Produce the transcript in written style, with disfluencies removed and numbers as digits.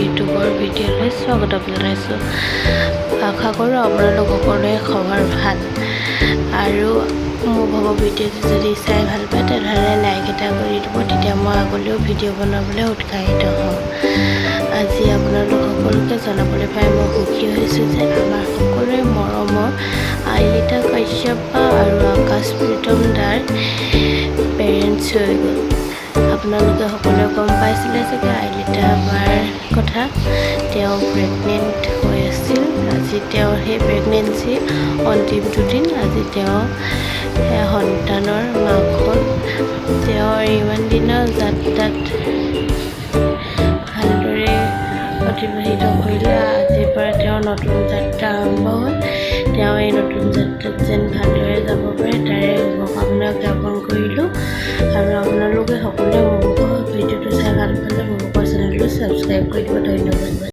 ইউটিউবৰ ভিডিঅ'লৈ স্বাগতম জনাইছোঁ। আশা কৰোঁ আপোনালোক সকলোৰে খবৰ ভাল। আৰু মোৰ ভাগৰ ভিডিঅ'টো যদি চাই ভাল পায়, তেনেহ'লে লাইক এটা কৰি দিব। তেতিয়া মই আগলৈও ভিডিঅ' বনাবলৈ উৎসাহিত হ'ম। আজি আপোনালোক সকলোকে জনাবলৈ পাই মই সুখী হৈছোঁ যে আমাৰ সকলোৰে মৰমৰ আইলিতা কাশ্যপ বা আৰু আকাশ প্ৰীতম দাৰ পেৰেণ্টছ হৈ গ'ল। আপোনালোকে সকলোৱে গম পাইছিলে চাগে আইলিতা বাৰ কথা। তেওঁ প্ৰেগনেণ্ট হৈ আছিল। আজি তেওঁৰ সেই প্ৰেগনেঞ্চিৰ অন্তিমটো দিন। আজি তেওঁ সন্তানৰ মাক হ'ল। তেওঁৰ ইমান দিনৰ যাত্ৰাত ভালদৰে অতিবাহিত কৰিলে। আজিৰ পৰা তেওঁৰ নতুন যাত্ৰা আৰম্ভ হ'ল। তেওঁ এই নতুন যাত্ৰাত যেন ভালদৰে যাব পাৰে, তাৰে শুভকামনা জ্ঞাপন কৰিলোঁ। আৰু আপোনালোকে সকলোৱে মোৰ ভিডিঅ'টো চাই ভাল পালে মোৰ চেনেলটো ছাবস্ক্ৰাইব কৰি দিব। ধন্যবাদ।